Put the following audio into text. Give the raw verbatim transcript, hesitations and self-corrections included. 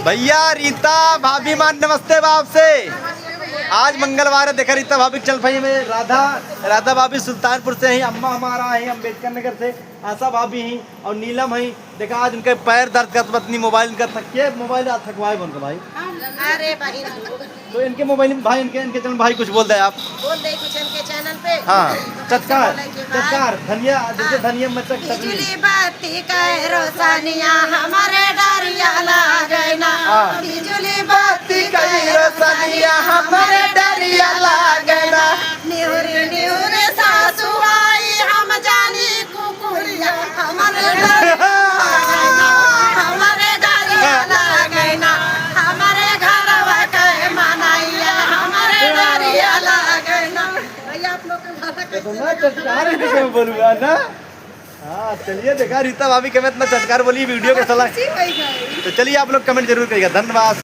भैया रीता भाभी मान नमस्ते बाप से। आज मंगलवार है, देखा रीता भाभी के चल भाई हमें राधा, राधा भाभी सुल्तानपुर से ही, अम्मा हमारा है अम्बेडकर नगर से, आशा भाभी ही और नीलम ही। देखा आज उनके पैर दर्द करत बा, इतनी मोबाइल इनका थक के मोबाइल आज थकवाए बन के भाई। अरे भाई। तो इनके मोबाइल में भाई इनके, इनके चैनल भाई कुछ बोल दे आप। बोल दे कुछ इनके चैनल पे। हाँ, चटकार, बोले कि भाई, चटकार, धनिया, जैसे हाँ। धनिया मचक चटनी। बिजुली बत्ती के रोशनिया हमरे डरिया लागे ना। हाँ। बिजुली बत्ती के रोशनिया हमरे डरिया लागे ना। निहुरी निहुरी सासु आई हम जानी कुकुरिया हमरे डरिया लागे ना। हमरे डरिया लागे ना। हमरे घरवा के मनैया हमरे डरिया लागे ना। भैया आप लोग के भाषा कैसे इतना चटकार है, किसी में बोलूँगा ना। हाँ, चलिए देखा रीता भाभी के मैं इतना चटकार बोली वीडियो के सलाह। खुशी हो गई। तो चलिए आप लोग कमेंट जरूर करिएगा। धन्यवाद।